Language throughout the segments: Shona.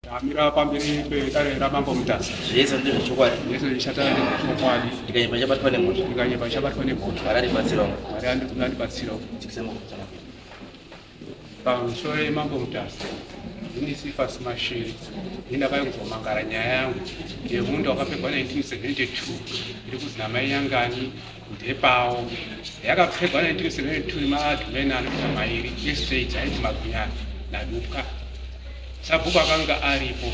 Ndamira pamberi pedare raMambo Mutasa. Zvese ndezvechokwadi. Zvese zvichataura ndezvechokwadi. Ndikanyepa ndichabatwa nemhosva. Ndikanyepa ndichabatwa nemhosva. Mwari andibatsirawo. Mwari andibatsirawo. Dzikisa maoko. Pamusoro yeMambo Mutasa. Ndini Sifas Mashiri. Ndini ndakauya kuzomangara nyaya yangu yemunda wakapegwa 1972 iri kuzi namai Nyangani ndepawo. Yakapegwa 1972 nemaadhumeni anoita mairi estate ainzi Magwinyana naDupwa. Sabhuku akanga aripo.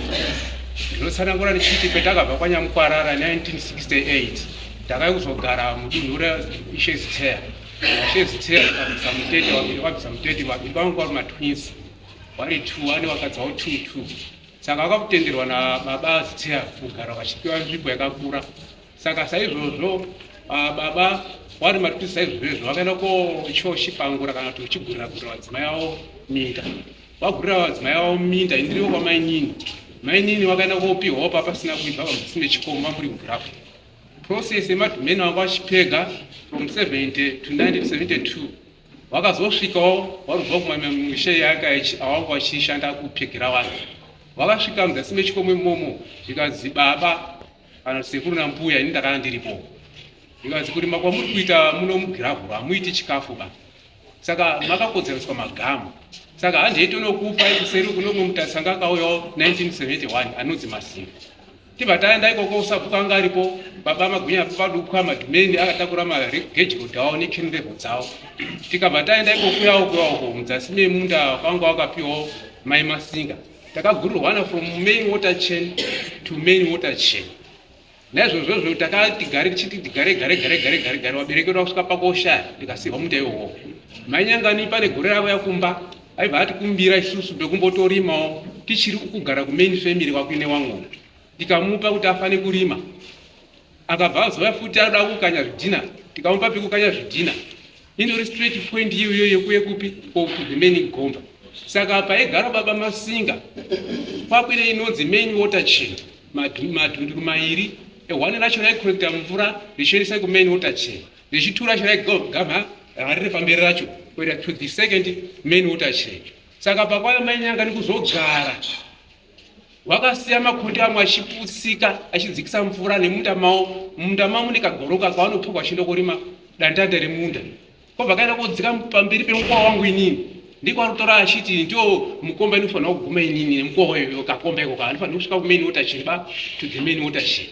Ndinotsanangura ndichiti petakabva kwaNyamukwarara 1968 ndakauya kuzogara mudunhu raIshe Ziteya. Ishe Ziteya vakabvisa mutete vaviri vabvisa mutete vaviri vangu vari matwins vari two ane vakadzi vavo two two. Saka vakakutenderwa nababa Ziteya kugara vachipiwa nzvimbo yakakura. Saka saizvozvo baba wari matwins saizvozvo vakaenda kochoshipangura kana kuti kuchigurira gurira vadzimai vavo minda. Vagurira vadzimai vavo minda indiriwo kwamainini. Mainini vakaenda kopihwawo papasina kuibva pamuzasi mechikomo vamburi kugrafu. Process yemadhumeni vanga vachipega from 70 to 1972 vakazosvikawo varubva kumamisha yaka awanga vachishanda kupegera vanhu. Vakasvika muzasi mechikomo imomo zvikanzi baba kana sekuru nambuya ini ndakanga ndiripo. Zvikanzi kurima kwamuri kuita muno mugiravhuru hamuiti chikafu ba. Saka makakodzereswa magamu. Saka handei tonokupai kuseri kuno umwe mutarisi anga akauyawo 1971 anonzi Masimba. Tibva taenda ikoko sabhuku anga aripo baba Magwinya padupwa madhumeni akatakura mageji road awo necan level dzawo. Tikabva taenda ikoko kuyawo kuyawo mudzasi memunda wakanga wakapiwawo mai Masinga. Takagurirwana from main water chain to main water chain. Naizvozvozvo takati gare tichiti tigare gare gare gare gare gare vabereki vedu vakusvika pakoshaya tikasiirwa munda iwowo. Mai Nyangani pane gore rauya kumba aibva atikumbira isusu pekumbotorimawo tichiri kugara kumain family kwakuine wangu tikamupa kuti afane kurima akabva azouya futi anoda kukanya zvidhina tikamupa pekukanya zvidhina indori straight point iyoyo yekuye kupi to the main gomba saka paigara baba Masinga kwakuine inonzi main water chain madhunduru mairi ehwani racho raikorekta mvura richiendesa kumain water chain rechitu racho raigamha riri pamberi racho kuenda to the second main water chain saka pakwaya mainyanga nekuzogara wakasiya makonde amwe achiputsika achidzikisa mvura nemunda mawo munda mavo mune kagoroka kavanopfekwa achienda korima dandanda remunda kobva kaenda kodzika pamberi pemukowa wangu inini ndiko anotora achiti ndio mukomba inofanira kuguma inini nemukowa iyoyo kakomba iko kaanofanira kusvika kumain water chiriba to the main water chiri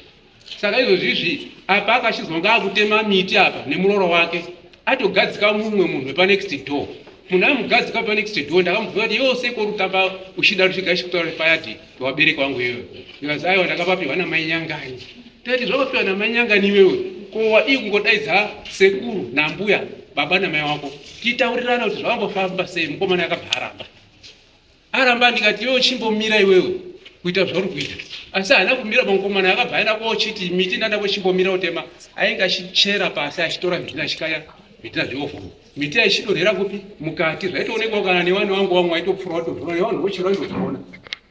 saka izvozvizvi apa akachizonga akutema miti apa nemuroro wake atogadzika mumwe munhu wepanext door munhu amugadzika panext door ndakamubvunza kuti iwe useko uri kutamba uchida uchiga chikutaura payadhi pewabereki wangu iwewe ndikazi aiwa ndakapapiwa namai Nyangani tati zvakapiwa namai Nyangani iwewe ko wadii kungodaidza sekuru nambuya baba namai wako titaurirana kuti zvakambofamba sei mukomana akabva aramba aramba ndikati iwe uchimbomira iwewe kuita zvauri kuita asi haana kumira pamukomana akabva aenda kochiti miti ndanda kuchimbomira kutema ainge achichera pasi achitora zvidhina achikaya zvidhina zveovhuru miti aichidonhera kupi mukati zvaitoonekwa kana nevanhu vangu vamwe vaitopfura vatozviona nevanhu vochera vaitozviona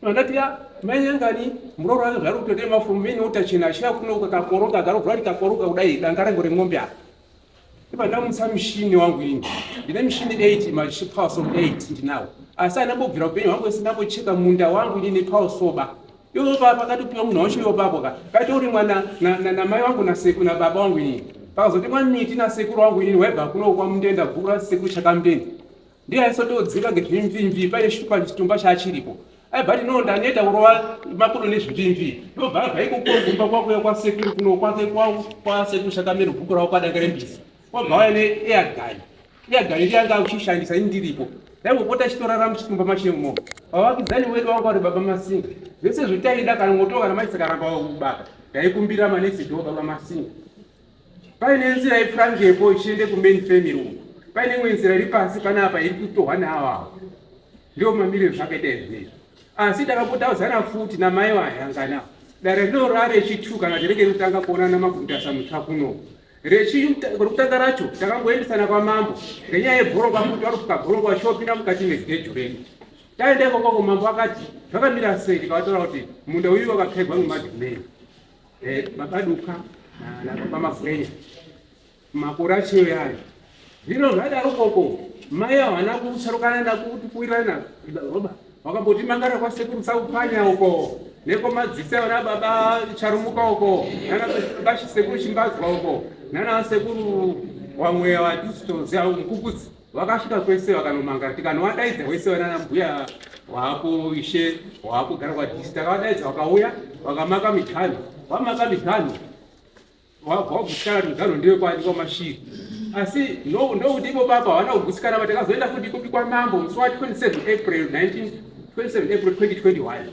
ndati ya mainyangani muroro wake zvaari kutotema from main water chena achiya kuno kakakoroka karovhura rikakoroka kudai danga rangu remombe apa Ipa ndamutsa mushini wangu ini. Ndine mishini 8 mapower saw 8 ndinawo. Asi andambobvira upenyu hwangu wese ndambocheka munda wangu ini nepower saw ba. Iwo pa pakatopiwa munhu wacho iwo papo ka. Paitorimwa na na na, na mai wangu na sekuru na baba wangu ini. Pakazotemwa miti na sekuru wangu ini waibva kuno kwa Mundenda bhuku ra sekuru Chakambendi. Ndiye aisotodzika ngezvimvimvi paine chitumba chitumba chachiripo. Aibva ati no ndaneta kurova makodo nezvimvimvi. Ndobva abva ikoko kumba kwakuya kwasekuru kuno kwake kwa sekuru Chakambendi bhuku ravo kwadanga rembizi. Wabva waya ne air gun. Air gun ndiye anga achishandisa ini ndiripo. Ndaingopota achitorara muchitumba macho imomo. Vavakidzani wedu vanga vari baba Masinga. Zvese zvetaida kana moto kana maitsi karamba kubaka. Ndaikumbira manext door baba Masinga. Paine nzira yepfurangepo ichiende kumain family uku. Paine imwe nzira iri pasi panapa iri kutohwa neavawo. Ndiwo mamiriro zvakaita izvi. Asi takambotaudzana futi namai vayangana. Dare rino rechitu kana kuti renge rikutanga kuonana maGumutasa mutsva kuno. Rekutanga racho takangoendesana kwamambo ngenyaya yebhoroka futi vari kuka bhoroka vachopinda mukati megejo redu. Taenda ikoko mambo akati zvakamira sei tikavataura kuti munda uyu wakapegwa nemadhimeni. Baba Duka nababa Magwenya makore achiyo yayo zvino zvadaro koko mai havana kutsarukana nakuti kuwirirana roba. Wakamboti mangara kwasekuru Saupanya uko nekwamadzisa vana baba Charumuka uko, nana baba sekuru Chimbadzwa uko, nana sekuru wamwe watitoziva Mukukudzi. Vakasvika kwese vakanomangara, tikanovadaidza wese vanana mbuya waapo, ishe waakugara kwadhisi. Takavadaidza, vakauya, vakamaka miganho. Vamaka miganho, wabva wagutsikana kuti miganho ndeyekwadi kwaMashiri. Asi ndokuti ipo papa havana kugutsikana. Va takazoenda futi ikopi kwamambo musi wa27 April 19 27 April 2021.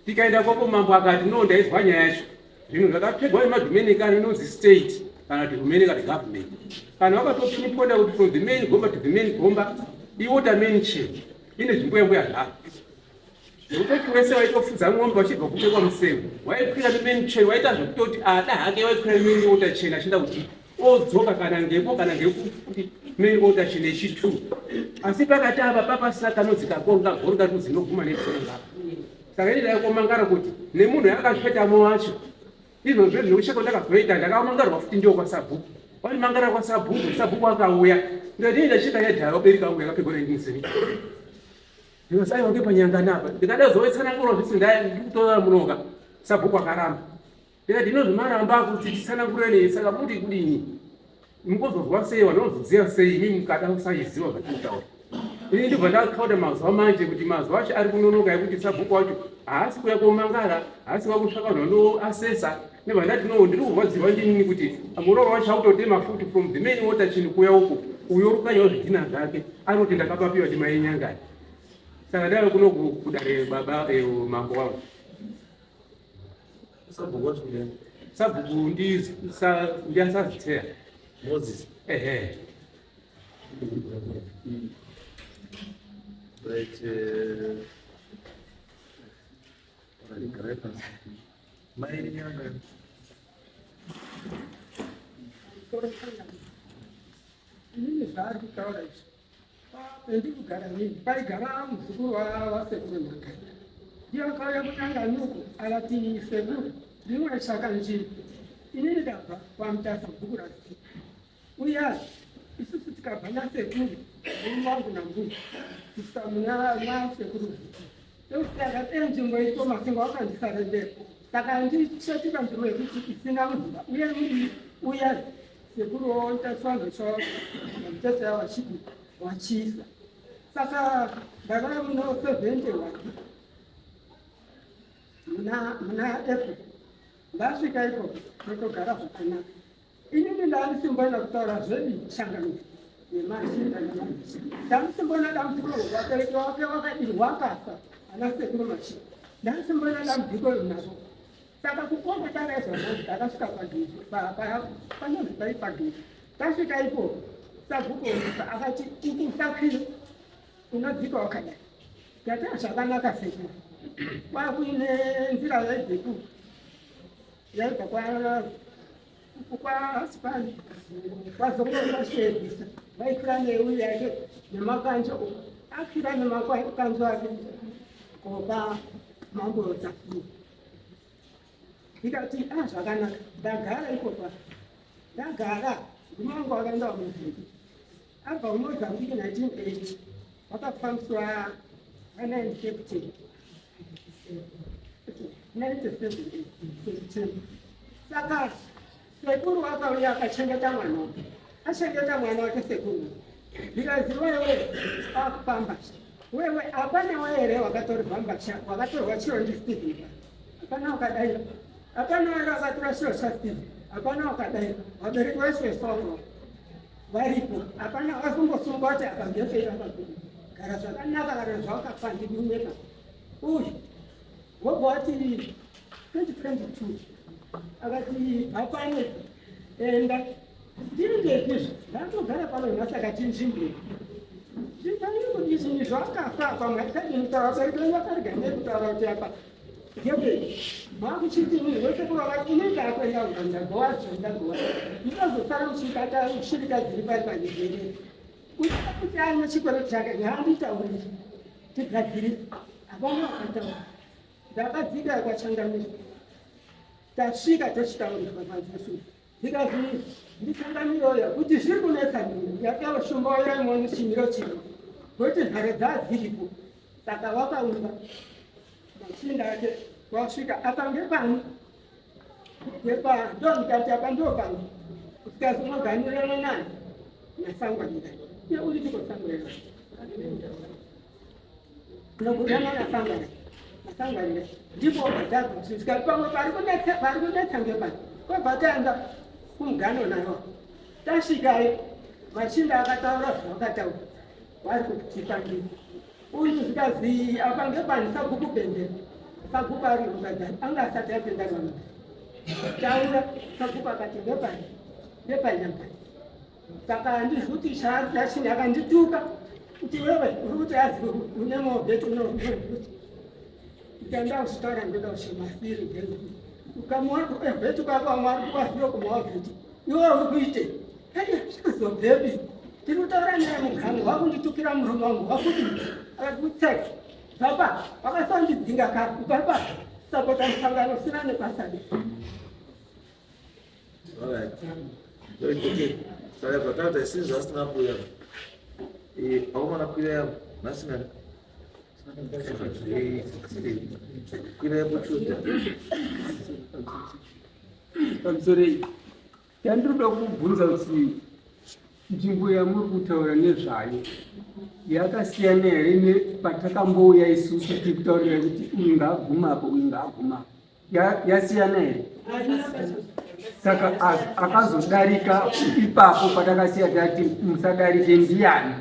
Tikaenda koko, mambo akati, "No, ndaizwa nyaya yacho. Zvinhu zvakapegwa nemaDominicani inonzi state kana kuti humene kana government. Kana vakatopinpointa kuti from the main gomba to the main gomba iwater main chain ine zvimbuya mbuya zvaro, zvekutoti wese waitofudza ng'ombe vachibva kutekwa museu waikwira nemain chain, waita zvekutoti ada hake, waikwira nemain water chain achienda kuti odzoka kana ngepo kana ngekuti main water chain yechi2. Asi pakati apa papasina kanonzi kakoronga goronga rikuzi inoguma negoronga. Saka ini ndaikomangara kuti nemunhu yakasvetamo wacho izvozvo zvekucheko ndakazoita, ndakamangarwa futi ndiwo kwasabhuku. Wandimangara kwasabhuku, sabhuku akauya, ndikati ndacheka yadhara wabereka wangu yakapegwa 1970. Ndikasaiwa ngepanyangani apa, ndikada kuzowetsanangura zvisi ndikutora munoka. Sabhuku akaramba. Ndikati inozvimaramba kuti titsanangureni, saka muri kudini, mungozozwa sei, vanozoziva sei imi mukada kusaiziva zvatinotaura?" Ini ndibva ndakauta mazuva manje kuti mazuva acho ari kunonoka ekuti sabhuku wacho haasi kuuya komangara, haasi kuuya kutsvaka vanhu vanoasesa. Ndibva ndati, "No, ndiri kurwadziwa ndinini kuti muroora wacho autotema futi from the main water chain kuuya uku, uyo uri kukanyawo zvidhina zvake, ari kuti ndakapapiwa ndimai Nyangani." Saka ndave kuno kudare, baba mambo wangu. Sabhuku wacho ndiani? Sabhuku ndiasaziteya. Moses? Ehe. Right. Right, pasi. Mai Nyanga. Inini zvaari kutaura izvi, pendiri kugara nini paigara muzukuru wasekuru Nyangani. Ndiye akauya kunyangani uko akati, "Sekuru, ndinoitsvaka nzvimbo. Inini ndabva kwaMutasa, bhuku razi uyai." Isusu tikabva nasekuru, murume wangu nambuya, kusvika muna nasekuru Vhiti. Akati nzvimbo iko Masinga wakandisarendera, saka ndichetika nzvimbo yekuti isina muzinda uye mudii uyai. Sekuru woita chivanhu chavo namuteto yavo vachidi vachiisa. Saka ndakauya muno 71 muna April. Ndasvika ikoko ndotogara zvakanaka. Inini ndaandisimboenda kutaura zvedi shangano yemashinda nemadzishe, ndamusimboona dambudziko. Vabereki vake vakadii, wakafa ana sekuru Mashinda, ndamusimboona dambudziko navo. Saka kukongo takaizwa nhazi, takasvika pagedhi panonzi pai pagedhi. Tasvika ikoko, sabhuku akati, "Ukusakwira, unodzika wakadai." Tati, "Zvakanaka sekuru." Kwakuine nzira yaibveku yaibva kwasipani kwazongorashedisa, vaikwira neuyu yake nemakanjo, akwira nemakanjo ake kopa mambo Tafiwa. Ndikati, "A, zvakanaka." Ndagara ikopa, ndagara, murume wangu wakaenda kumozambique. Abva kumozambique 1980, wakafambiswa va9 September 97 September. Saka sekuru akauya akachengeta mwana wake, achengeta mwana wake sekuru. Ndikaziva iwe akupamba wewe, hapana waere wakatorwa mbasha, wakatorwa chiro ndiStephen, hapana wakadai, hapana waere wakatora chiro chaStephen, hapana wakadai. Vabereki vacho varipo, hapana wazongosungwa kuti apa ngepei apa. Gara zvakanaka kana zvawakafa ndidumeka uyu. Wobva wati 2022 akati, "Hapane, enda." Ndiri ndandogara pano nhasi. Akati nzvimbo zvinhu zvakafa pamwe hatikadini kutaura, vabereki venyu vakarega nekutaura kuti apa ngepei makuchiti wese kuvakati unoita akuenda ndagowa ndagowa, ndinozosara muchibata shirika dziri pari panyigere kuti ane chikwereti chake ngaanditaurire tigadzirire. Hapana wakataura. Ndakadzika kwachangamira, tasvika tochitaurirwa pajesu. Ndikazi ndichangamiro kuti zviri kunetsa ndini yakava shumba yaimoni chimiro chino nokuti nhare dzaa dziripo. Saka wakaunza machinda ake wasvika apa ngepani ngepa ndo ndikati apa ndo pangu usikazonoganirana nani nasangwanira iye uri tikosangwanira nokudanana nasangwanira nasangwanira ndipo zvikati pamwe pari kunetsa pari kunetsa ngepani kwabva taenda kumugano nayo tasvikayo machinda akataura zvavakataura vari kutipa ndii uyu zvikazi apa ngepani sabhuku bendera sabhuku ari mukadzani anga asati apinda pano taura sabhuku akati ngepani ngepanyangani saka handizi kuti chaachini akandituka kuti wewe uri kuti azi une mobheti unokuti ndanda usitaura ndoda ushimasiri ukamuwabheti kwako kwaziyo kumawabheti iwe uri kuite zvazobvepi tiri kutaura naye mugano wakunditukira murume wangu wakuti akati baba wakasandidzinga kare baba sapota musangano usina nebasa re Alright. It's okay. Saka zvataita isi zvasina kuuya. Eh, aumana kwira yangu. Nhasi nani? Kwira yako Tuesday. Pamusoro yandinoda kubvunza kuti nzvimbo yamuri kutaura nezvayo yakasiyana here nepatakambouya isusu tiri kutaurira kuti uyu ngaaguma apo uyu ngaaguma apo yasiyana here saka akazodarika ipapo patakasiya tati musadarike ndiyani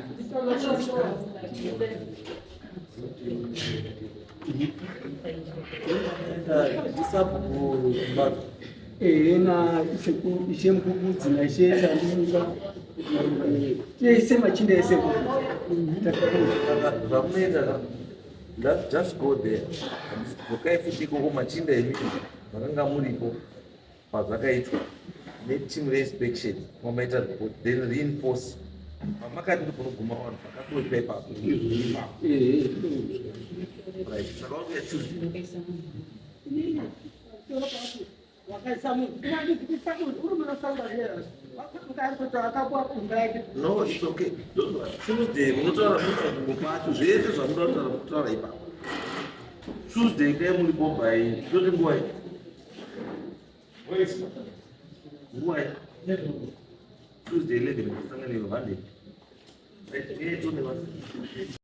ehe na ishe mukukudzi naishe chandimuka tese machinda ese zvamunoita just go there dzokai futi ikoko machinda emi makanga muripo pazvakaitwa neteam reinspection mamaita report then reinforce pamakati ndikunoguma vanhu pakatoitwa ipapo. Right, saka wakuya Tuesday. Wakaisa munhu inandizikisa munhu uri munosanganira kuti akapuwa kumba yake. No, it's okay. Don't worry. Tuesday munotaura munotaura pacho zvese zvamunoda kutaura mukutaura ipapo. Tuesday kai muripo by toti nguwai? Nguwai? Tuesday 11 kusanganiro Monday. Right, tone basi.